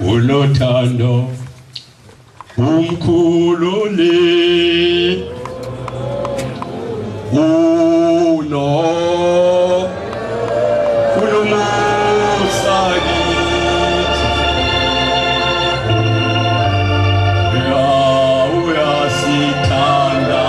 Unothando umkhululi uno unomusa kithi ya uyasithanda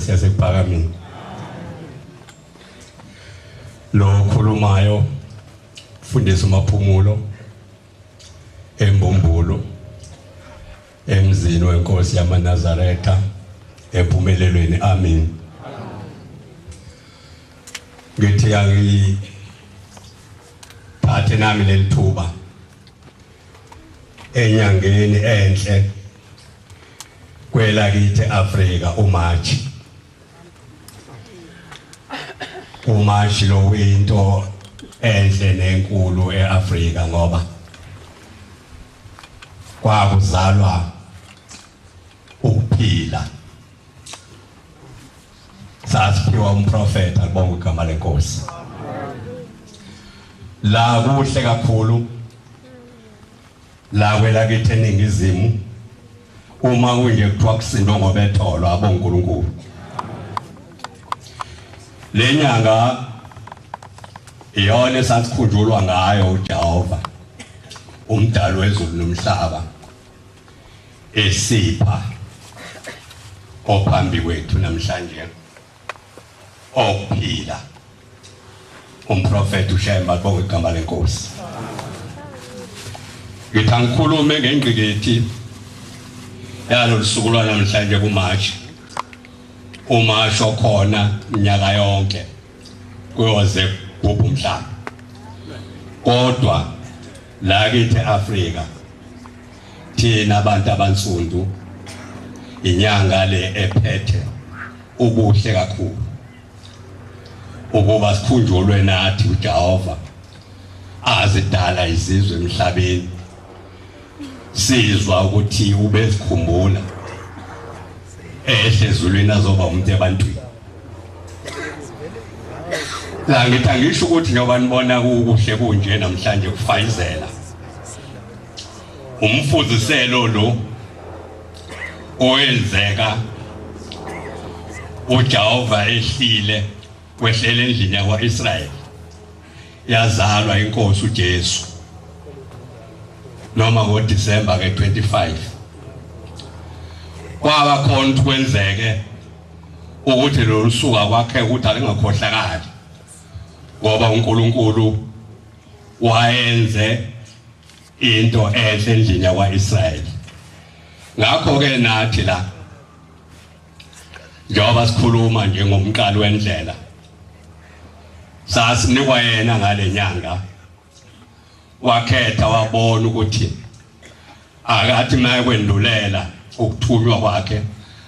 Yasekuphakameni lo khulumayo fundisa uMaphumulo eMbumbulu emzini wenkosi yamaNazaretha empumelelweni. Amen. Ngithi angithathe nami lelithuba enyangeni enhle kwelakithi Afrika uMarch. uMarch lo into enhle nenkulu eAfrika ngoba kwakuzalwa ukuphila, sasiphiwa umprofeta, alibonga igama lenkosi. La kuhle kakhulu la kwelakithi eNingizimu uma kunje kuthiwa kusindwa ngobetholo aboNkulunkulu. Le nyanga iyona esasikhunjulwa ngayo uJehova umdali wezulu nomhlaba esipha ophambi kwethu namhlanje ophila umprofeti uShembe, bonke igama lenkosi. Ngithi angikhulume ngengqikithi yalolu suku lwanamhlanje kuMarch. Umasho khona iminyaka yonke kuyoze kubhubhe umhlaba, kodwa la kithi eAfrika thina abantu abansundu inyanga le ephethe ubuhle kakhulu ukuba sikhunjulwe nathi uJehova azidala izizwe emhlabeni, sizwa ukuthi ubezikhumbula ehle ezulwini azoba umuntu ebantwini. La ngithi angisho ukuthi njengoba nibona kukuhle kunje namhlanje kufayizela umfuziselo lo owenzeka uJehova ehlile wehlela endlini yakwaIsrayeli, yazalwa inkosi uJesu noma ngoDisemba ke 25. Kwaba khona ukuthi kwenzeke ukuthi lolu suka kwakhe ukuthi alingakhohlakali ngoba uNkulunkulu wayenze into enhle endlini yakwaIsrayeli. Ngakho ke nathi la njengoba sikhuluma njengomqali wendlela sasinikwa yena ngale nyanga, wakhetha wabona ukuthi akathi mayekwendulela ukuthunywa kwakhe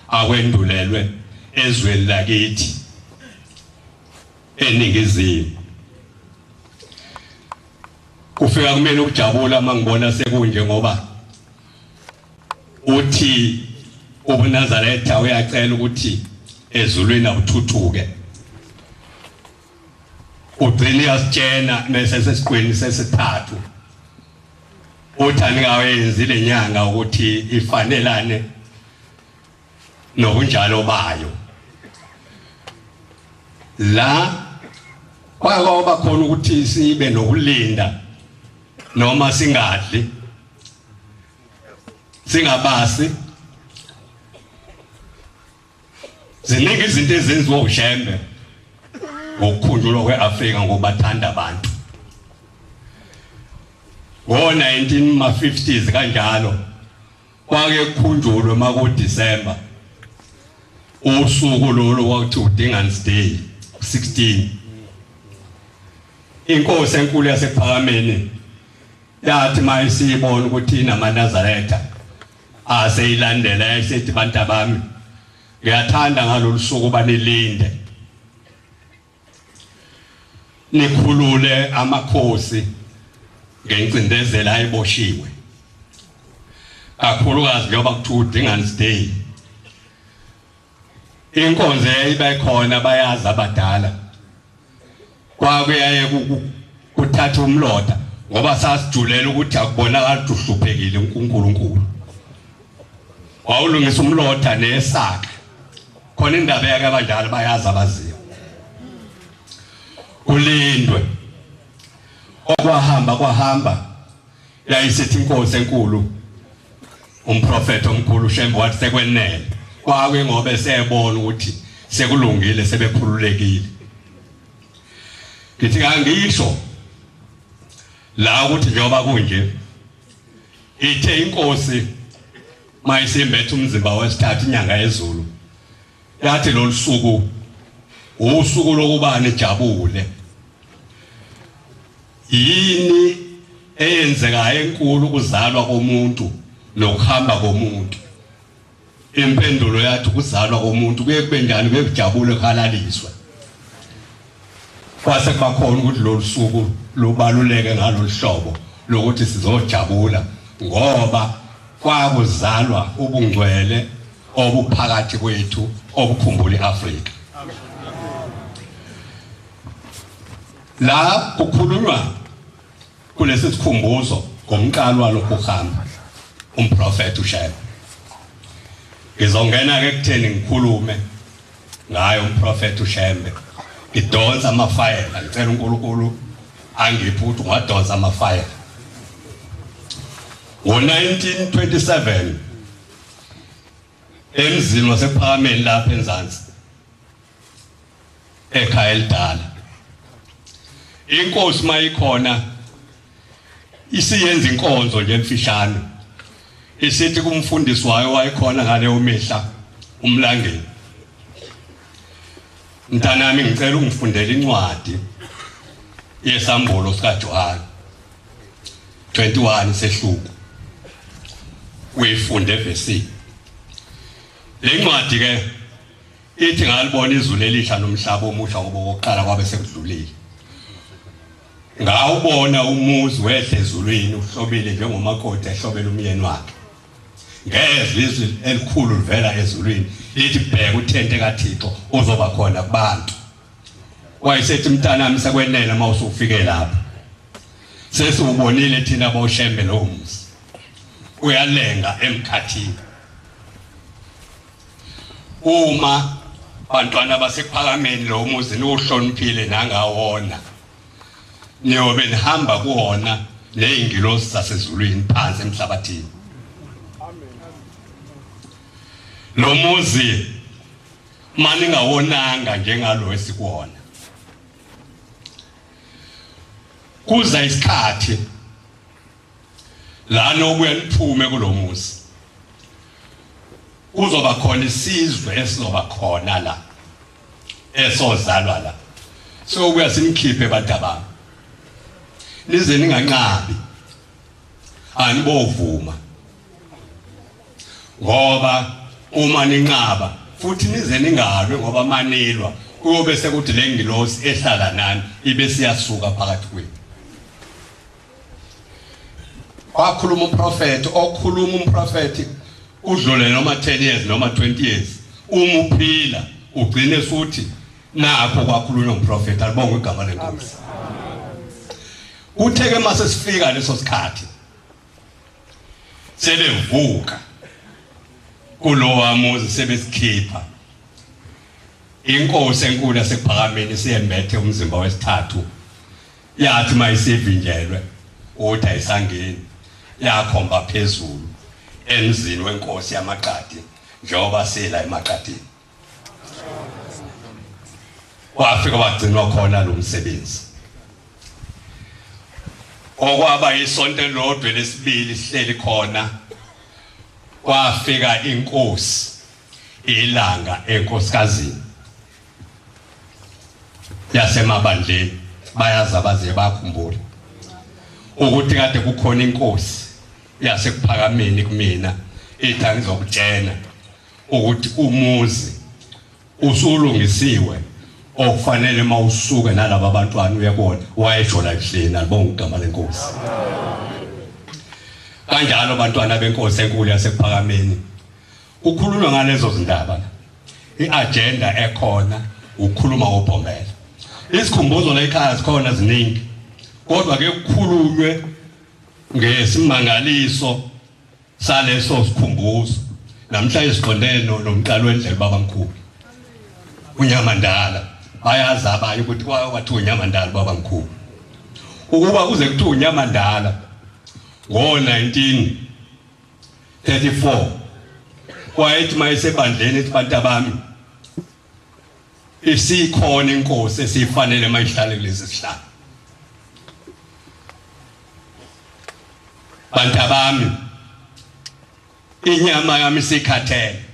akwendulelwe ezweni lakithi eNingizimu. Kufika kumele ukujabula mangibona sekunje ngoba uthi ubuNazaretha uyacela ukuthi ezulwini awuthuthuke, ugcina uyasitshena mase sesiqweni sesithathu uthi anikawenzi lenyanga ukuthi ifanelane nobunjalo bayo. La kwaba khona ukuthi sibe nokulinda noma singadli singabasi. Ziningi izinto ezenziwa uShembe Ngokukhunjulwa kweAfrika ngobathanda abantu. Ngo-1950s kanjalo kwake kukhunjulwe maku December usuku lolu kwakuthiwa uDingan's Day 16. Inkosi enkulu yasePhakameni yathi mayisibona ukuthi inamaNazaretha aseyilandela, yayisethi, "Bantu bami, ngiyathanda ngalolu suku banilinde, nikhulule amakhosi ngencindezelo ayiboshiwe kakhulukazi, njengoba kuthiwa uDingan's Day." Inkonzo yayibe khona, bayazi abadala, kwakuyaye kuthatha umlotha ngoba sasijulela ukuthi akubonakala ukuthi uhluphekile uNkulunkulu. Wawulungisa umlotha nesaka khona, indaba yake abanjalo bayazi abaziyo, kulindwe. Okwahamba kwahamba, yayisithi inkosi enkulu, umprofeti omkhulu uShembe, wathi sekwenele, kwake ngoba seyebona ukuthi sekulungile, sebekhululekile. Ngithi kangisho la ukuthi njengoba kunje, ithe inkosi mayisimbethe umzimba wesithathu inyanga yezulu, yathi lolu suku usuku lokuba nijabule. Yini eyenzekayo enkulu ukuzalwa komuntu nokuhamba komuntu? Impendulo yathi ukuzalwa komuntu kuye kube njani? Kuye kujabule, kuhalaliswe. Kwase kuba khona ukuthi lolu suku lubaluleke ngalolu hlobo lokuthi sizojabula ngoba kwakuzalwa ubungcwele obuphakathi kwethu obukhumbula iAfrika. La kukhulunywa kulesi sikhumbuzo ngomqalo walokhu kuhamba umprofeti uShembe. Ngizongena ke kutheni ngikhulume ngayo umprofeti uShembe, ngidonsa amafayela, ngicela uNkulunkulu angiphe ukuthi ungadonsa amafayela. Ngo-1927 emzini wasePhakameni lapha enzansi ekhaya elidala, inkosi mayikhona isiyenza inkonzo nje emfishane, isithi kumfundisi wayo wayekhona ngaleyo mihla, uMlangeni, "Mntanami, ngicela ungifundele incwadi yesambulo sikaJohane 21 sehluko, uyifunde evesini." Le ncwadi ke ithi, "Ngalibona izulu elisha nomhlaba omusha, ngoba okokuqala kwabe sekudlulile. Ngawubona umuzi wehle ezulwini uhlobile njengomakoti ehlobela umyeni wakhe. Ngezwe izwi elikhulu livela ezulwini lithi, 'Bheka, uthente kaThixo uzoba khona kubantu.'" Wayesethi, "Mntanami, sekwenele uma usufike lapha, sesiwubonile thina boShembe lo muzi, uyalenga emkhathini. Uma bantwana baseKuphakameni lo muzi niwuhloniphile nangawona, niyobe nihamba kuwona nezingilosi zasezulwini phansi emhlabathini. Lo muzi maningawonanga njengalo esikuwona, kuza isikhathi la nokuya niphume kulomuzi, kuzoba khona isizwe esizoba khona la, esozalwa la, sokuya simkhiphe bantabami, nize ninganqabi, anibovuma, ngoba uma ninqaba futhi nize ningalwe, ngoba manilwa kuyobe sekuthi le ngilosi ehlala nani ibe siyasuka phakathi kwenu." Wakhuluma umprofeti, okhuluma umprofeti udlule noma 10 years noma 20 years, uma uphila ugcine futhi nakho kwakhulunywa umprofeti. Alibonge igama lenkosi. Kuthe ke mase sifika leso sikhathi, sebevuka kulowa muzi, sebesikhipha, inkosi enkulu yaseKuphakameni siyembethe umzimba wesithathu, yathi mayisivinjelwe uthi ayisangeni, yakhomba phezulu emzini wenkosi yamaqadi, njengoba sila emaqadini. Wafika wagcinwa khona lo msebenzi. Okwaba isonto elodwa lesibili sihleli khona, kwafika inkosi ilanga enkosikazini yasemabandleni. Bayazi abaze bakhumbula ukuthi kade kukhona inkosi yasekuphakameni kumina ethi angizokutshena ukuthi umuzi usulungisiwe okufanele mawusuke nalaba bantwana uye kubona. Wayesho la ebuhleni, alibonga igama lenkosi. Kanjalo bantwana benkosi enkulu yasekuphakameni, kukhulunywa ngalezo zindaba. I-agenda ekhona ukukhuluma ngobhombela. Isikhumbuzo la ekhaya zikhona ziningi, kodwa ke kukhulunywe ngesimangaliso saleso sikhumbuzo. Namhlanje siqondene nomqalo wendlela babamkhulu uNyamandala. Bayazi abanye ukuthi kwathiwa uNyamandala babamkhulu. Ukuba kuze kuthiwe uNyamandala ngo-1934 wayethi mayesebandleni ethi bantu abami isikhona inkosi esifanele mayihlale kulesi sihlalo. Bantu abami inyama yami isikhathele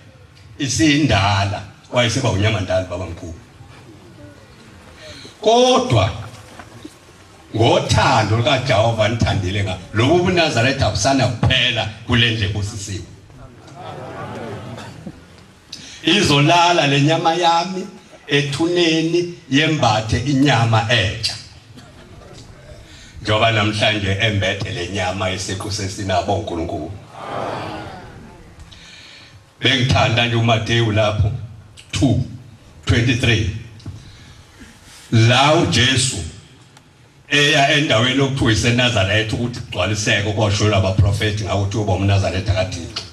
isindala. Wayeseba uNyamandala babamkhulu. Kodwa ngothando lukaJehova nithandile nga lobu buNazaretha busana kuphela kule ndlu ebusisiwe. Izolala lenyama yami ethuneni yembathe inyama entsha. Njengoba namhlanje embethe lenyama isiqu sesinabo uNkulunkulu. Bengithanda nje uMateyu lapho 2:23 la uJesu eya endaweni okuthiwa iseNazaretha ukuthi kugcwaliseke okwasho labaprofeti ngakuthi uba umNazaretha kaThixo.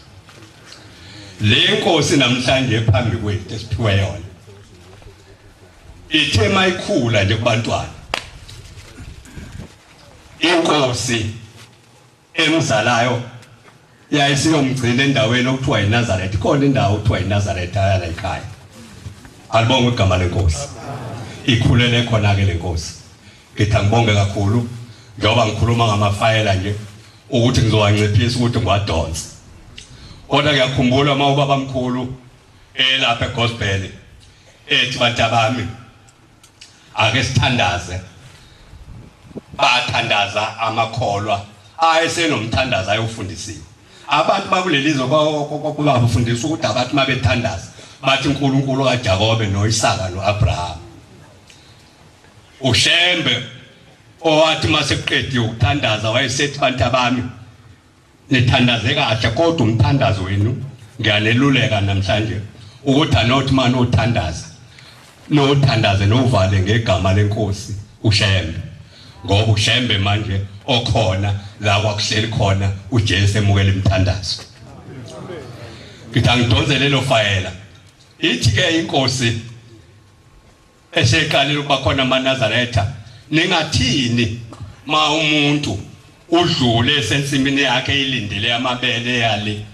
Le nkosi namhlanje phambi kwethu esiphiwe yona ithe mayikhula nje kubantwana, inkosi emzalayo yayisiyomgcina endaweni okuthiwa iNazaretha. Ikhona indawo okuthiwa iNazaretha yala ekhaya. Alibonge igama lenkosi. Ikhulele khona ke lenkosi. Ngithi angibonge kakhulu njengoba ngikhuluma ngamafayela nje ukuthi ngizowanciphisa ukuthi ngiwadonse. Kodwa ngiyakhumbula uma ubaba mkhulu elapha eGospel ethi bantu abami ake sithandaze. Bathandaza amakholwa ayesenomthandazo ayofundisiwe. Abantu bakulelizwe kwakubafundisa ukuthi abathi mabethandaza bathi uNkulunkulu kaJakobe noIsaka noAbraham. uShembe owathi masekuqediwe ukuthandaza wayesethi bantu abami nithandaze kahle, kodwa umthandazo wenu ngiyaneluleka namhlanje ukuthi anothi manje uthandaza nothandaze novale ngegama lenkosi uShembe, ngoba uShembe manje okhona la kwakuhleli khona uJesu emukela imithandazo. Ngithi angidonse lelo fayela. Ithi ke inkosi eseqalile ukuba khona amaNazaretha, ningathini ma umuntu udlule esensimini yakhe ilindele amabele yale,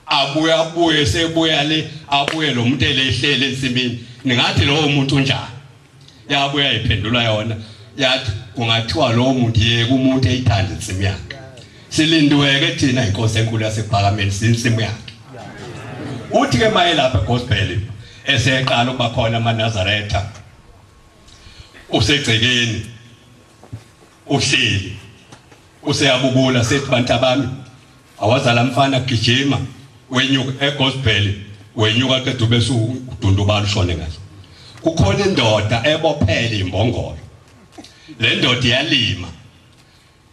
abuye abuye sebuya le abuye lo muntu elehlele ensimini, ningathi lowo muntu unjani? Yabuya iphendula yona yathi kungathiwa lowo muntu yeke umuntu eyithanda insimi yakhe. Silindiweke thina inkosi enkulu yasephakameni sinsimu yakhe. Uthi ke maye lapha eGospel eseqala ukuba khona amaNazaretha, usegcekeni uhleli useyabubula sethi bantu abami awazala mfana gijima wenyuka eGospel wenyuka qeda ube usudundubala ushone ngahle. Kukhona indoda ebophele imbongolo, le ndoda iyalima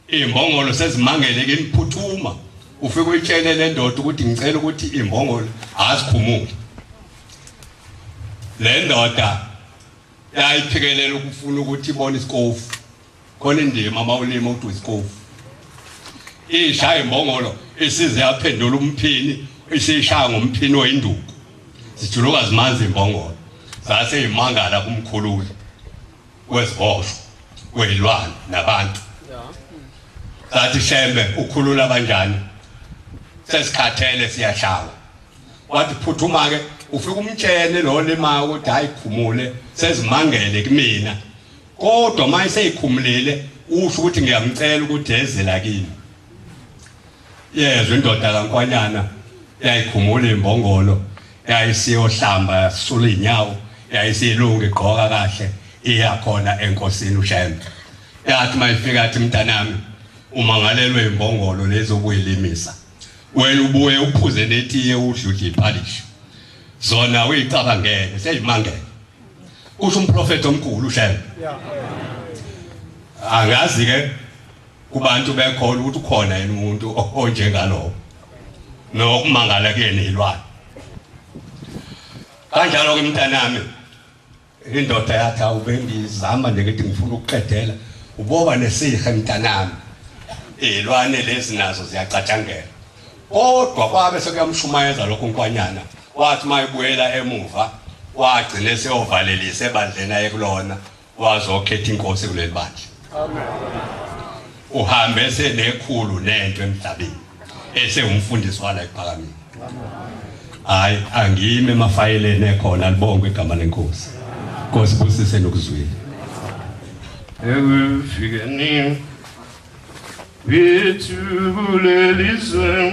imbongolo sezimangele ke imphuthuma, ufike uyitshele le ndoda ukuthi ngicela ukuthi imbongolo azikhumule. Le ndoda yayiphikelela ukufuna ukuthi ibone isikofu, khona indima mawulima uthi isikofu, ishaya imbongolo isize yaphendula umphini, isishaya ngomphini oyinduku, zijuluka zimanzi imbongolo, zase imangala kumkhululi weziboshwa weyilwane nabantu. Sathi Shembe ukhulula kanjani, sesikhathele siyashawa. Wathi phuthuma ke Ufika umtshele lo limayo ukuthi hayi khumule sezimangele kumina, kodwa manje seyikhumulile usho ukuthi ngiyamcela ukuthi ezela kimi. Yezwe indoda kaNkwanyana yayikhumula imbongolo, yayisiyohlamba yasula inyawo, yayisilunga igqoka kahle iya khona enkosini uShembe. Yathi mayifika athi mntanami umangalelwe imbongolo lezi obuyilimisa, wena ubuye uphuze netiye udludle iphalishi, zona uyicabangele seyimangele. Usho umprofeti omkhulu uShembe. Angazi ke kubantu bekhona ukuthi ukhona yini umuntu onjengalowo nokumangala kuyena ilwane. Kanjalo ke mntanami, indoda yathi awubengizama nje ngithi ngifuna ukuqedela, uboba nesihe mntanami, izilwane lezi nazo ziyacatshangela. Kodwa kwabe sekuyamshumayeza lokho uNkwanyana, wathi mayibuyela emuva wagcina seyovalelisa ebandleni ayekulona, wazokhetha inkosi kuleli bandla. Amen. Uhambe senekhulu nento emhlabeni esewumfundisi wala ekuphakameni. Hayi angime emafayeleni ekhona, libongwe igama lenkosi. Nkosi busise nokuzwile. Ekufikeni kwethu kuleli zwe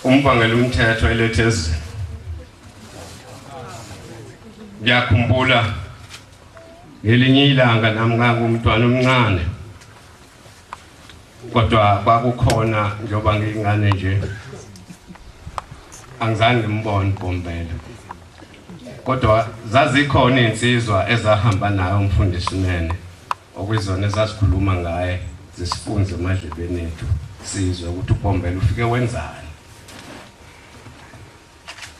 umbangela umthetho elethezi. Ngiyakhumbula ngelinye ilanga nami ngangumntwana omncane, kodwa kwakukhona njengoba ngiyingane nje angizange ngimbone uBhombela, kodwa zazikhona izinsizwa ezahamba naye umfundisi Nene, okuyizona ezazikhuluma ngaye zisifunze emadlebeni ethu sizwe ukuthi uBhombela ufike wenzani.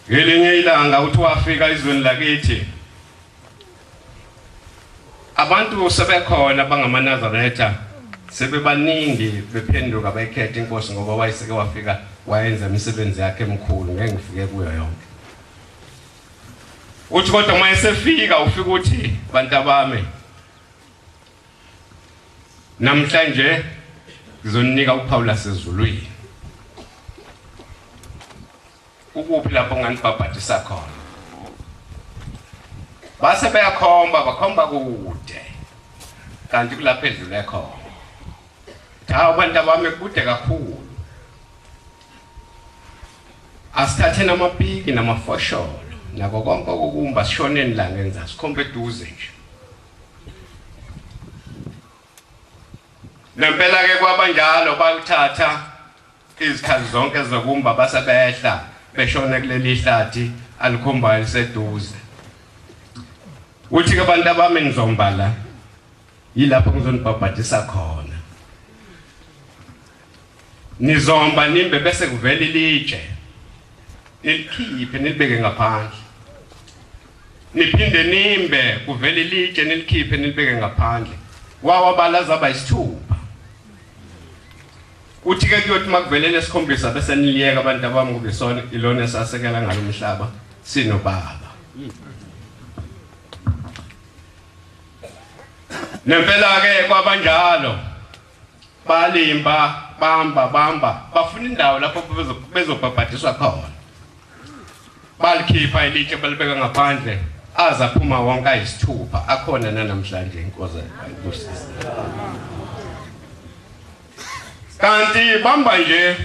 Ngelinye ilanga uthi wafika izweni lakithi, abantu sebekhona bangamaNazaretha sebebaningi bephenduka bayikhetha inkosi, ngoba wayeseke wafika wayenza imisebenzi yakhe emikhulu, ngeke ngifike kuyo yonke. Uthi kodwa uma esefika ufika uthi bantu abami, namhlanje ngizoninika uphawu lasezulwini. Ukuphi lapho nganibhabhadisa khona? Base beyakhomba, bakhomba kude, kanti kulapho edlule khona. Hawu bantu abami, kude kakhulu, asithatheni amapiki namafosholo nako konke okukumba sishoneni la ngenza sikhombe eduze nje. Nempela ke kwabanjalo, bayuthatha izikhali zonke zokumba base behla beshona kuleli hlathi alikhombayo liseduze. Uthi ke abantu abami ngizomba la, yilapho ngizonibhabhadisa khona. Nizomba nimbe bese kuvela ilitshe, nilikhiphe nilibeke ngaphandle. Niphinde nimbe kuvela ilitshe nilikhiphe nilibeke ngaphandle. Wawabala zaba isithupha. Uthi ke kuyothi makuvelele esikhombisa bese niliyeka abantu abami, kube sona ilona esasekela ngalomhlaba sinobaba. Nempela ke kwabanjalo, balimba bamba bamba bafuna indawo lapho bezobhabhadiswa khona. Balikhipha ilitshe balibeka ngaphandle, Azaphuma wonke ayisithupha akhona namhlanje inkosi ayibusise. Kanti bamba nje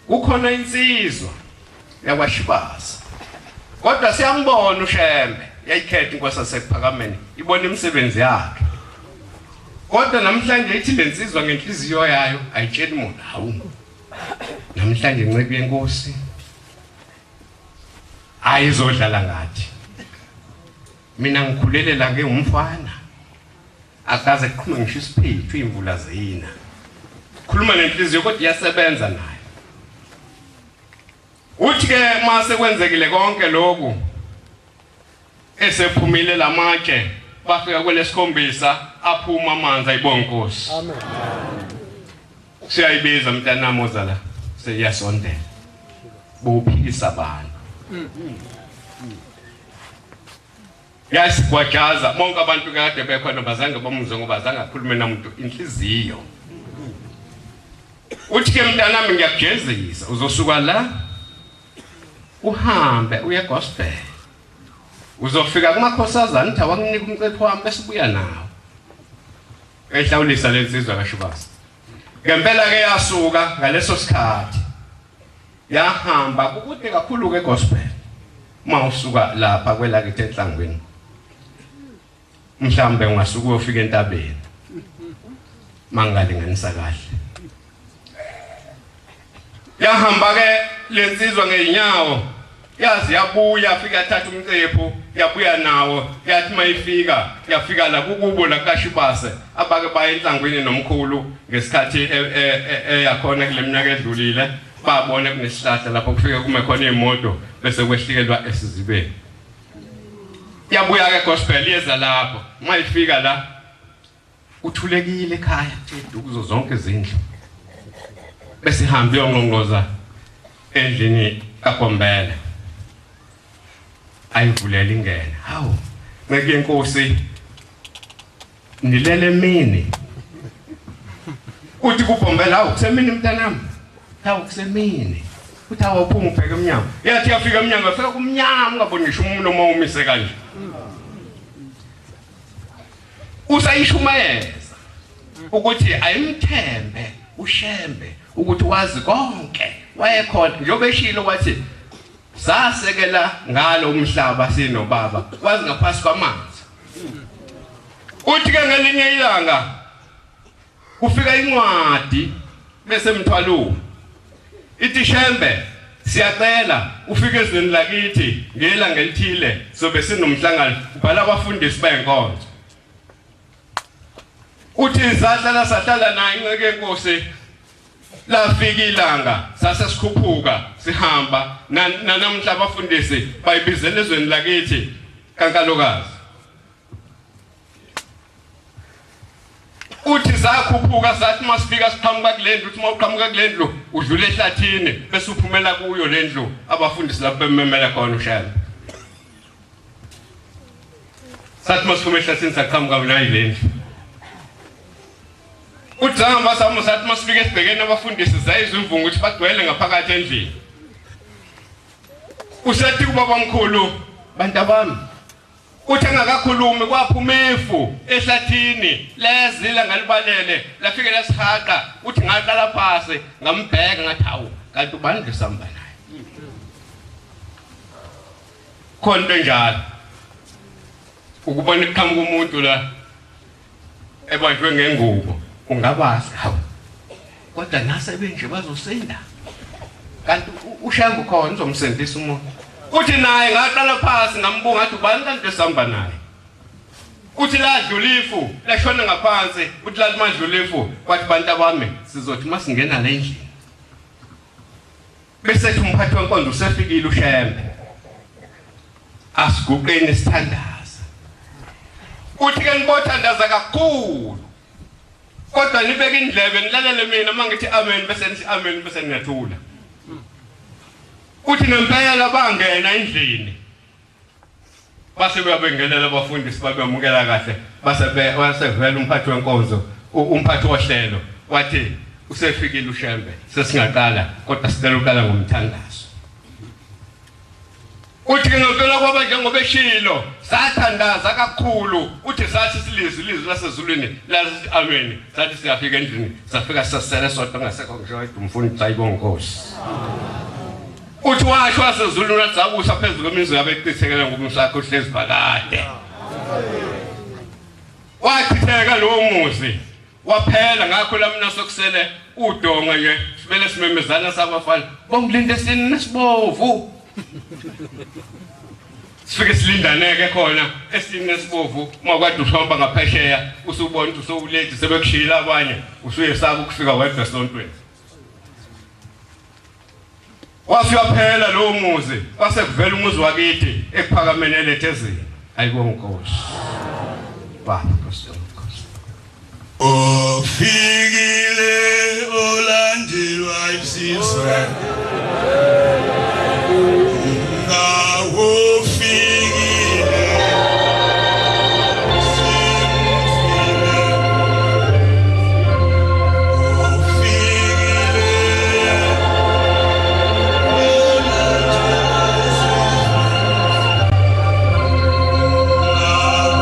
kukhona insizwa yakwaShibasa. Kodwa siyambona uShembe yayikhetha inkosi yasekuphakameni ibona imisebenzi yakhe. Kodwa namhlanje ithi lensizwa ngenhliziyo yayo ayitsheli muntu hawu. Namhlanje inceku yenkosi ayizodlala ngathi. Mina ngikhulelela ngingumfana. Akaze kuqhuma ngisho isiphethu imvula zina. Khuluma nenhliziyo kodwa iyasebenza nayo. Uthi ke mase kwenzekile konke lokhu esephumile lamatshe bafika kwelesikhombisa aphuma amanzi ayibonga inkosi. Amen. Siyayibiza mntanami ozala seyiyasondela. Bophikisa abantu. Yasigwajaza bonke abantu kade bekhona bazange bamuzwe ngoba zange akhulume namuntu inhliziyo. Uthi ke mntanami ngiyakujezisa uzosuka la uhambe uye gospel. Uzofika kumakhosazana uthi awakunika umcepho wami bese ubuya nawo. Ehlawulisa lensizwa kaShibasa. Ngempela ke yasuka ngaleso sikhathi. Yahamba kukude kakhulu ke gospel. Uma usuka lapha kwelakithi enhlangweni. Mhlambe ungasuka uyofika entabeni. Mangalinganisa kahle. Yahamba ke lensizwa ngeenyawo. Yazi yabuya afika yathatha umcephu yabuya nawo yathi mayifika yafika la kukubo la kaShibase abake baye enhlangwini nomkhulu ngesikhathi eyakhona kule minyaka edlulile babone kunesihlahla lapho kufika kume khona imoto bese kwehlikelwa esizibeni. Yabuya ke gospel yeza lapho mayifika la uthulekile ekhaya kuzo zonke izindlu bese ihambe yongqongqoza endlini kaGombela. Ayivulela ingene. Hawu, ngeke inkosi nilele emini. Uthi kuGombela hawu kusemini mntanami. Hawu kusemini. Uthi awuphuma ubheke emnyango. Yathi yafika emnyango afika kumnyama ungaboni ngisho umuntu uma umise kanje. Usayishumayeza ukuthi ayimthembe uShembe ukuthi wazi konke. Wayekhona njengoba eshilo wathi sasekela ngalo umhlaba sinobaba wazi ngaphasi kwamanzi. Uthi ke ngelinye ilanga kufika incwadi bese mthwalume ithi Shembe siyacela ufike ezweni lakithi ngelanga elithile sobe sinomhlangano ubhala abafundisi benkonzo. Uthi sahlala sahlala naye inceke yenkosi lafika ilanga sase sikhuphuka sihamba nanamhla abafundisi bayibizela ezweni lakithi kaNkalokazi. Uthi sakhuphuka sathi masifika siqhamuka kule ndlu uthi mawuqhamuka kule ndlu udlule ehlathini bese uphumela kuyo le ndlu abafundisi lapho bememela khona uShembe. Sathi masiphuma ehlathini saqhamuka nayi le ndlu. Uthi hamba sami sathi masifika esibhekeni abafundisi zayizwa imvungu ukuthi bagcwele ngaphakathi endlini. Usethi kubabamkhulu bantu abami uthi engakakhulumi kwaphuma ifu ehlathini lezila ngalibalele lafike lasihaqa. Uthi ngaqala phansi ngambheka ngathi hawu kanti ubani ngisamba naye. Khona into enjalo ukubona iqhamuka umuntu la ebanjwe ngengubo ungabazi hawu kodwa nase benje bazosinda kanti uShembe khona uzomsindisa umuntu. Uthi naye ngaqala phansi ngambunga ngathi ubani kanti esihamba naye. Uthi ladlula ifu lashona ngaphansi. Uthi lathi madlula ifu kwathi bantu abami sizothi masingena le ndlini bese ethi umphathi wenkonzo usefikile uShembe asiguqeni sithandaza. Uthi ke nibothandaza kakhulu kodwa nibeke indlebe nilalele mina mangithi amen bese nithi amen bese niyathula. Uthi nempela bangena endlini base beyabengelela abafundisi babemukela kahle base wasevela umphathi wenkonzo umphathi wohlelo wathi usefikile uShembe sesingaqala kodwa sicela uqala ngomthandazo. Uthi ke ngempela kwaba njengoba eshilo, sathandaza kakhulu. Uthi sathi silizwe ilizwi lasezulwini lathi amen. Sathi siyafika endlini, safika sasele sodwa ngasekho ngisho umfundisi ayibonga inkosi. Uthi washo wasezulwini wathi zabusa phezulu kwemizi yabo echithekele ngoba umsakho uhlezi phakade. Wachitheka lowo muzi waphela. Ngakho lamna sokusele udonga nje, sibele simemezana sabafana bongilinde esini nesibovu. Sifike silindaneke khona esini nesibovu. Uma kade uhamba ngaphesheya usubona ukuthi usowulethi sebekushiyile abanye, usuyesaba ukufika wedwa esontweni. Wafika phela lowo muzi, kwase kuvela umuzi wakithi ekuphakameni elethe ezini. Ayibonga inkosi. Baba Nkosi Nkosi. Ofikile olandelwa isizwe, nawofikile simfile, ofikile olandelwa isizwe, nawofikile.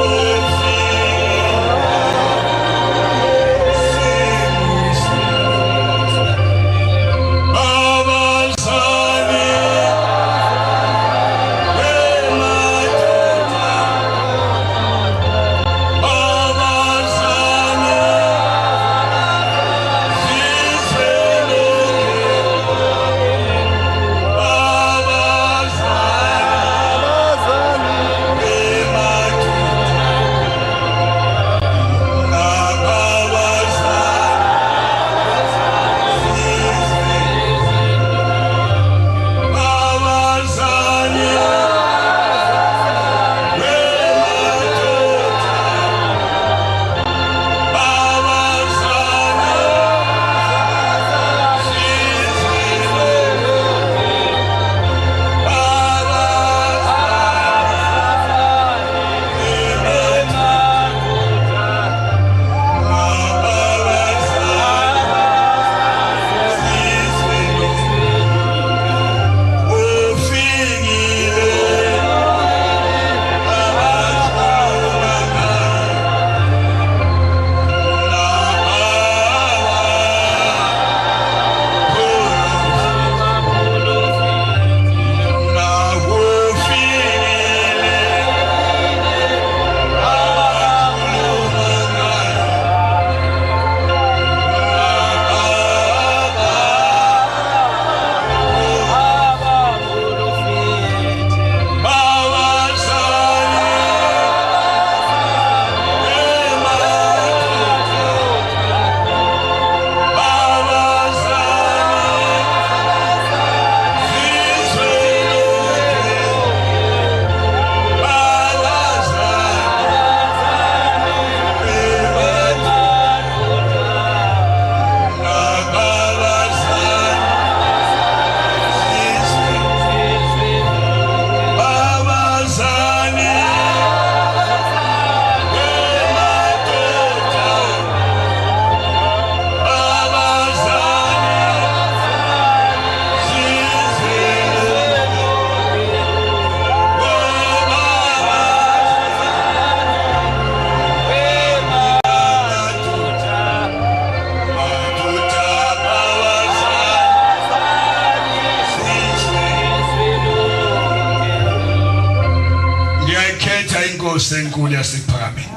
Inkosi enkulu yasePhakameni,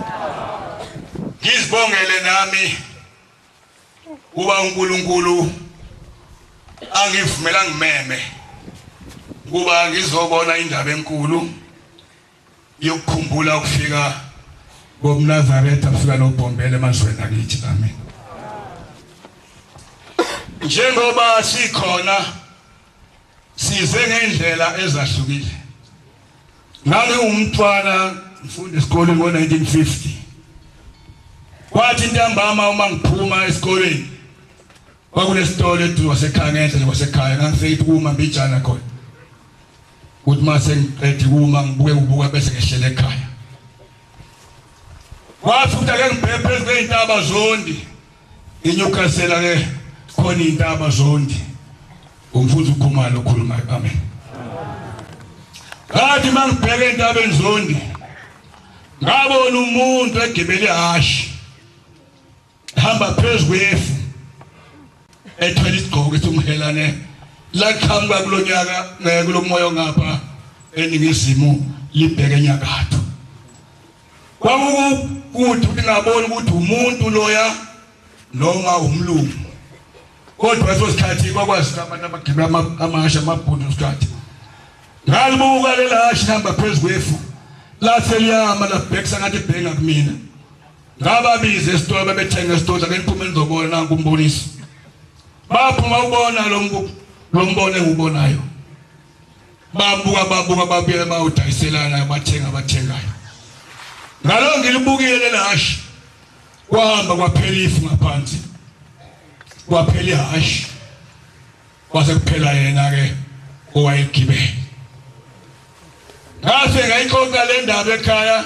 ngizibongele nami kuba uNkulunkulu angivumela ngimeme kuba ngizobona indaba enkulu yokukhumbula ukufika koMnazaretha kufika noBhombela emazweni akithi. Amen. Njengoba sikhona size ngendlela ezahlukile. Ngangiwumntwana ngifunda esikoleni ngo-1950. Kwathi ntambama uma ngiphuma esikoleni kwakunesitolo eduze kwasekhaya, ngenhla nje kwasekhaya, ngangifike kuma mbijana khona. Kuthi mase ngiqeda kuma ngibuke ubuka bese ngehlela ekhaya. Kwathi ukuthi ake ngibheke phezu kwey'ntaba zondi, iNewcastle ke khona iy'ntaba zondi. Umfundisi uKhumalo okhulumayo. Amen. Ngathi mangibheka entabeni Zondi ngabona umuntu egibele ihhashi hamba phezu kwefu ethwele isigqoko esumhelane laqhamuka kulonyaka kulomoya ngapha eningizimu libheke enyakatho. Kwakukuthi ukuthi ngabona ukuthi umuntu loya noma umlungu, kodwa leso sikhathi kwakwazi abantu abagibela amahhashi amabhunu isikhathi. Ngalibuka lelahhashi lihamba phezu kwefu lase liyama labhekisa ngathi ibheka kumina. Ngababiza esitolo babethenga esitolo ake niphume nizobona nanku umboniso. Baphuma ubona lo mbono engiwubonayo. Babuka babuka babuyela bawudayiselana bathenga abathengayo. Ngalo ngilibukile lelahhashi kwahamba kwaphela ifu ngaphansi, kwaphela ihhashi, kwase kuphela yena ke owayegibele. Ngase ngayixoxa le ndaba ekhaya,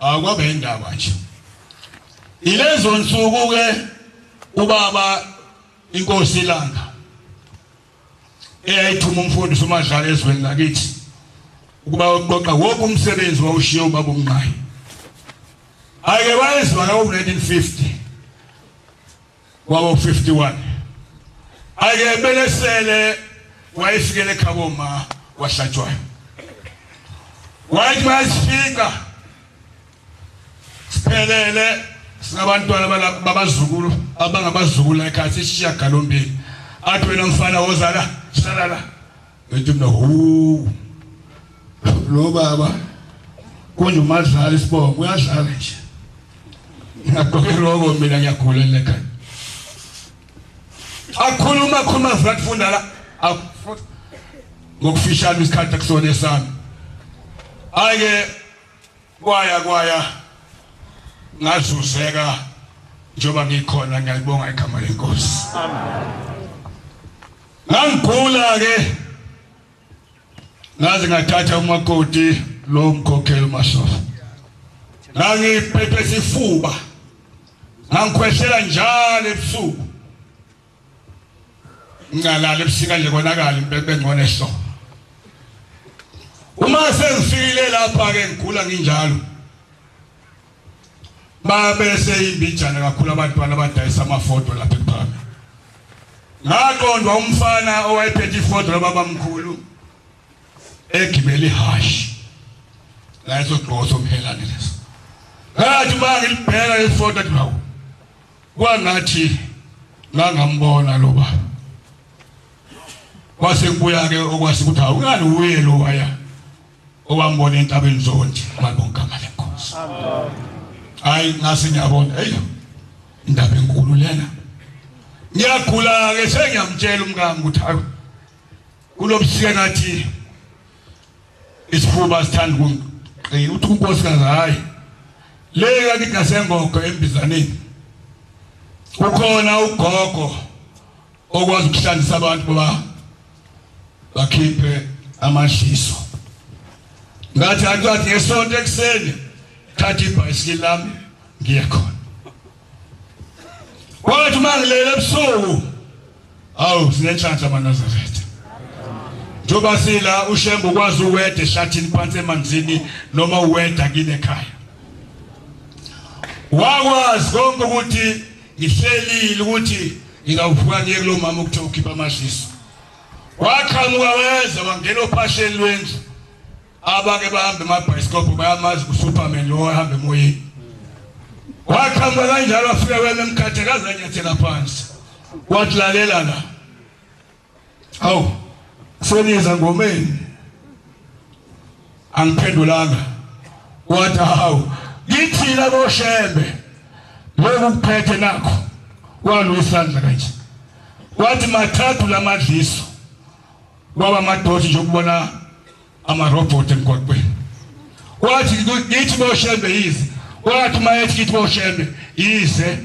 akwabe indaba nje. Ilezo nsuku ke ubaba inkosi iLanga eyayithuma umfundisi uMadlala ezweni lakithi ukuba uqoqa wonke umsebenzi wawushiye ubaba uMnqayi. Ake wayezwa ngo-1950 kwabo 51 ake belesele wayefikele ekhabo ma wahlatshwayo. Wathi masifika siphelele singabantwana babazukulu abangabazukulu ekhaya sisishiyagalombili, athi wena mfana woza la hlala la. Ngithi mina hu lo baba konje umadlala isibongo uyadlala nje, ngiyagqoka iroko mina ngiyagula lekhaya. Akhuluma khuluma vula funda la ngokufishana isikhathi akusona esami. Ake kwaya kwaya ngazuzeka njengoba ngikhona, ngiyalibonga igama lenkosi. Amen. Ngangigula ke ngaze ngathatha umakoti lo mkhokhelo masofa, ngangiphethwe isifuba, ngangikhwehlela njalo ebusuku, ngingalala ebusika nje konakala impela bengcono ehlobo. Uma sengifikile lapha ke ngigula nginjalo, babese imbijana kakhulu abantwana abadayisa amafoto lapha ePhakame. Ngaqondwa umfana owayephethe ifoto lababamkhulu egibele ihhashi la esogqoko somhelane leso. Ngathi uma ngilibheka lefoto athi hawu, kwangathi ngangambona lo baba. Kwase kubuya ke okwase ukuthi hawu, ngani uye lo waya owambona entabeni Zondi. Malibonga igama lenkosi. Hayi ngase ngiyabona, hey indaba enkulu lena. Ngiyagula ke sengiyamtshela umkami ukuthi hayi kulobusika ngathi isifuba sithanda ukungiqina. Uthi unkosikazi hayi le kakithi ngasengogo embizaneni kukhona ugogo okwazi ukuhlanzisa abantu baba bakhiphe amadliso. Ngathi angathi ngesonto ekuseni thatha ibhayisikili lami ngiye khona. Kwathi uma ngilele ebusuku, awu sinenhlanhla amaNazaretha. Njengoba sila uShembe ukwazi uweda ehlathini phansi emanzini noma uweda kini ekhaya. Wakwazi konke ukuthi ngihlelile ukuthi ngingawuvuka ngiye kulo mama ukuthiwa ukhipha amadliso. Waqhamuka weza wangena ophahleni lwendlu. Abake bahambe emabhayisikobho bayamazi uSuperman lo ohamba emoyeni. Waqhamuka kanjalo wafika wema emkhathi akaze anyathela phansi. Wathi lalela la. Hawu seniza ngomeni. Angiphendulanga. Wathi hawu ngithina boShembe lokhu kuphethe nakho. Walwa isandla kanje. Wathi mathathu lamadliso. Kwaba amadothi nje ukubona amarobhoti emgwaqweni. Wathi ngithi boShembe yize. Wathi mayethi ngithi boShembe yize.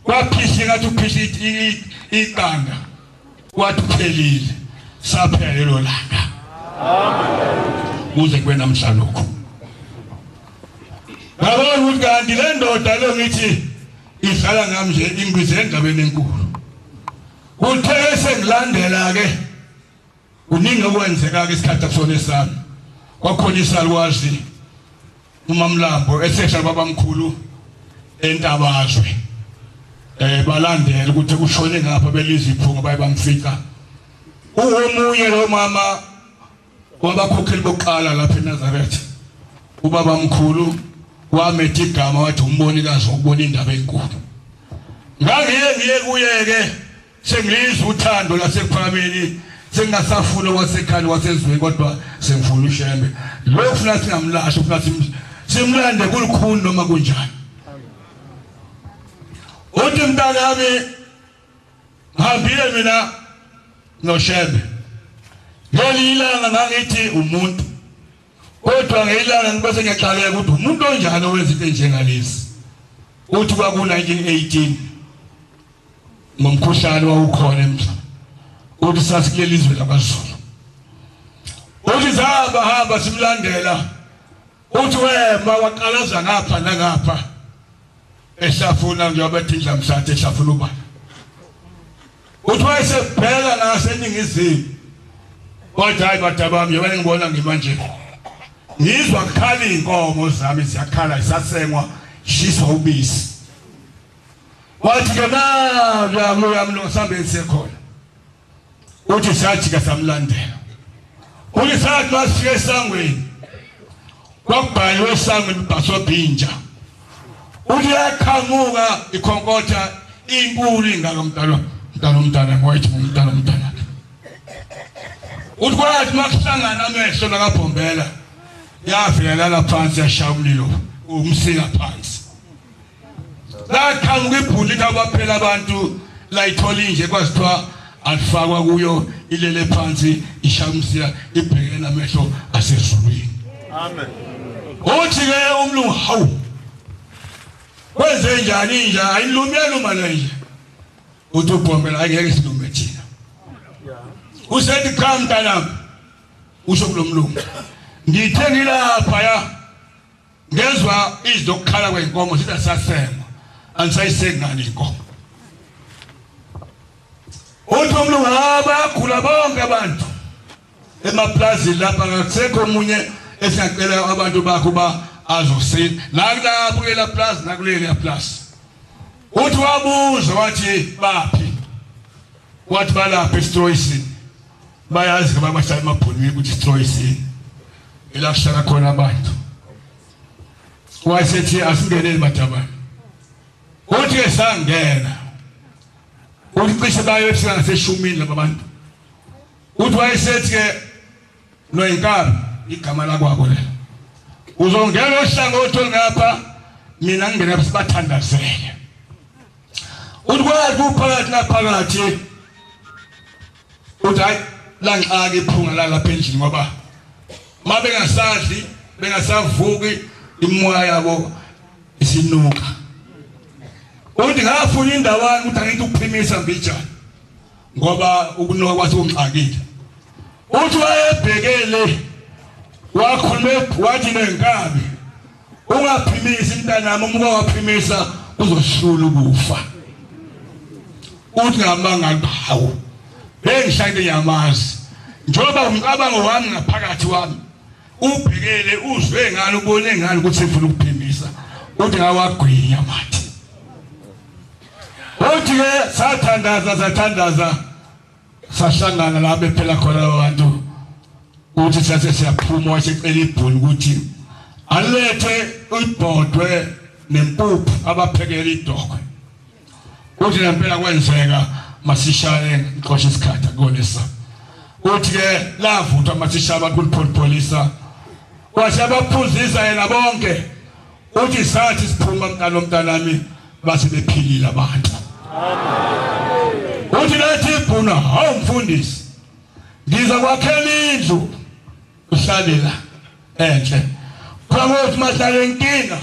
Waphihla ngathi uphihla iqanda. Wathi uphelile. Saphela lelo langa. Amen. Kuze kube namhla lokho. Ngabona ukuthi kanti le ndoda lo ngithi idlala ngami nje ingibize endabeni enkulu. Kuthe sengilandela ke kuningi okwenzeka ke isikhathi akusona esami. Kwakhona isalukwazi uMamlambo esehla babamkhulu entabazwe, balandela ukuthi kushone ngapha belizwe iphunga baye bamfica. Uwomunye lo mama wabakhokheli bokuqala lapha eNazaretha, ubaba mkhulu wametha igama wathi umbonikazi wokubona indaba enkulu. Ngangiye ngiye kuye-ke sengilizwa uthando lasekuphakameni, sengingasafuni okwasekhaya kwasezweni, kodwa sengifuna uShembe. Lo ufuna singamlahli, ufuna simlande kulukhuni noma kunjani. Uthi mntanami, ngihambile mina noShembe ngelinye ilanga, ngangithi umuntu, kodwa ngelanga ngibese ngiyaqaleka ukuthi umuntu onjani owenza into enjengalezi. Uthi kwaku-1918 ngomkhuhlane wawukhona emhlabeni, uthi sasikuleli izwe lakwaZulu. Uthi sahamba hamba simlandela, uthi wema waqalaza ngapha nangapha ehlafuna, njengoba ethi indlamhlathi ehlafuna ubala. Uthi wayesebheka ngaseningizimu, wathi hayi bada bami, njengoba ngibona ngimanje ngizwa kukhala iy'nkomo zami ziyakhala, zisasengwa shiswa ubisi. Wathi ke nakuya mlo sambe siyekhona. Uthi sajika samlandela. Uthi sathi masifika esangweni, kwakubhaliwe esangweni bhasobhinja. Uthi yaqhamuka ikhonkotha inkulu ingaka, mntana mntana umntana wathi umntana umntana. Uthi kwathi makuhlangana amehlo nakabhombela, yafika lala phansi, yashaya umlilo umsila phansi. Laqhamuka ibhuli lithi abaphela abantu layithola inje, kwazithiwa alifakwa kuyo, ilele phansi ishaya umsila ibhekene namehlo asezulwini. Amen. Uthi ke umlungu, hawu, kwenze njani inja ayilumi, yaluma le nje? Uthi ubhombela, angeke silume thina. Usethi cha mntanami, usho kulo mlungu, ngithe ngilapha ya ngezwa izwi lokukhala kwey'nkomo sithi asasengwa, anisayisengani iy'nkomo? Uthi umlungu, ha, bayagula bonke abantu emaplazini lapha, akusekho omunye esingacela abantu bakho uba azosina nakulapho kulela plazi nakuleliya plazi. Uthi wabuza wathi baphi? Wathi balapha esitroyisini. Bayazi ke babahlala emabhonweni ukuthi isitroyisini ela kuhlala khona abantu. Wayesethi asingeneni madabane. Uthi ke sangena. Uthi cishe baye efika ngaseshumini laba bantu. Uthi wayesethi ke noyinkabi, igama lakwabo lelo, uzongena ohlangothi olungapha, mina ngingena, sibathandazele. Uthi kwathi kuphakathi naphakathi, uthi hayi, langixaka iphunga lalapha endlini, ngoba ma bengasadli bengasavuki, imoya yabo isinuka. Uthi ngafuna indawana ukuthi angithi ukuphimisa mbijana, ngoba ukunuka kwase kungixakile. Uthi wayebhekele wakhuluma wathi nenkabi, ungaphimisi mntanami, uma waphimisa uzohlula ukufa. Uthi ngamanga, hawu, bengihlale ngiyamazi njengoba umcabango wami ngaphakathi wami ubhekele, uzwe ngani, ubone ngani ukuthi ngifuna ukuphimisa? Uthi ngawagwinya mathi. Uthi ke sathandaza sathandaza, sahlangana la bephela khona abantu. Uthi sase siyaphuma, wasecela ibhunu ukuthi alethe ibhodwe nempuphu abaphekela idokwe. Uthi nempela kwenzeka masishane, ngixoshe isikhathi akonisa. Uthi ke lavuthwa masishane, abantu kulipholisa, wathi abaphuzisa yena bonke. Uthi sathi siphuma mntana omntanami, base bephilile abantu. Uthi lathi ibhuna, hawu mfundisi, ngiza kwakhela indlu uhlale la enhle, khona mahlale inkinga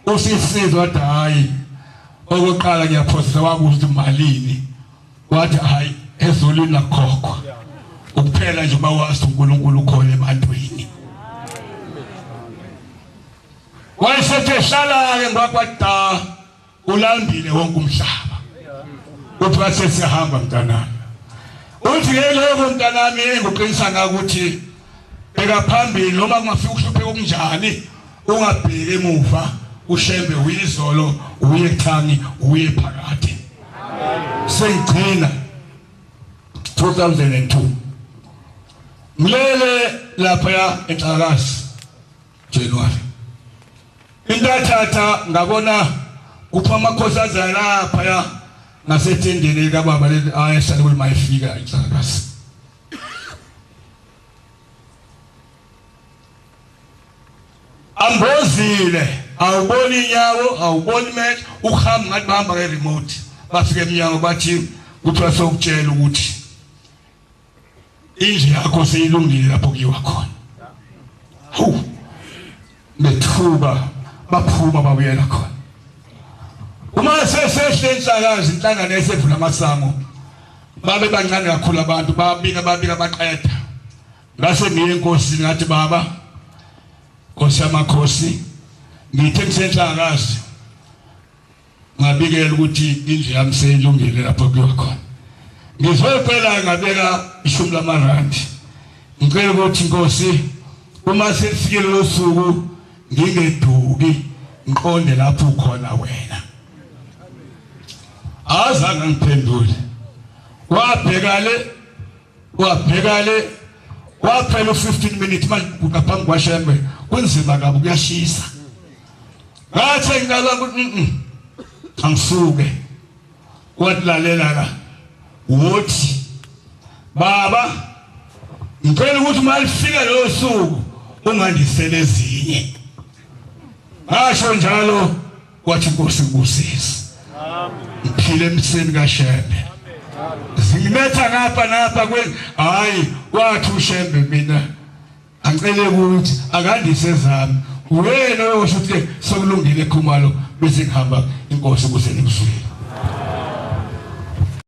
usisizo. Wathi hayi, okokuqala ngiyaphosisa. Wabuza ukuthi malini? Wathi hayi, ezulwini akukhokhwa, ukuphela nje uba wazi uNkulunkulu ukhona ebantwini. Wayesethi ehlala-ke ngwakwada ulambile wonke umhlaba. Uthi wathi siyahamba mntanami. Uthi ke lokho mntanami enguqinisa ngakuthi Bheka phambili noma kungafika ukuhlupheka okunjani, ungabheki emuva. Ushembe uyizolo, uye kuthangi, uye phakade. Sengigcina 2002 ngilele lapha enhlakazi January, intathatha ngabona kuphuma amakhosazana lapha ngasethendeni likababa leli ayehlale kuli mayifika enhlakazi. Ambozile, awuboni inyawo, awuboni mehlo, ukuhamba ngathi bahamba nge-remote. Bafika emnyango bathi kuthiwa sokutshela ukuthi indlu yakho seyilungile lapho kuyiwa khona. Hawu, bethuka baphuma babuyela khona. Uma sesehle inhlakazi, inhlangano esevula amasango, babe bancane kakhulu abantu, babika babika baqeda. Ngase ngiye enkosini ngathi, baba Nkosi yamakhosi, ngithe ngisenhlakazi ngabikela ukuthi indlu yami seyilungile lapho kuyiwa khona. Ngizocela ngabeka 10 lamarandi, ngicela ukuthi Nkosi uma selifikile losuku ngingeduki, ngiqonde lapho ukhona wena. Azange ngiphendule, wabheka le, wabheka le, waphela u-15 minutes. Manje ngaphambi kwaShembe kunzima kabi, kuyashisa. Ngathi ngicabanga ukuthi angisuke, wathi lalela la, wothi baba ngicela ukuthi uma lifika lolo suku ungandisele ezinye. Ngasho njalo, wathi Nkosi ngibusise, ngiphile emseni kaShembe. Zingibetha ngapha napha kwe, hayi, wathi uShembe mina angicele ukuthi akandise zami, wena oyosho ukuthi sokulungile Khumalo, bese ngihamba. Inkosi kuze nikuzwile.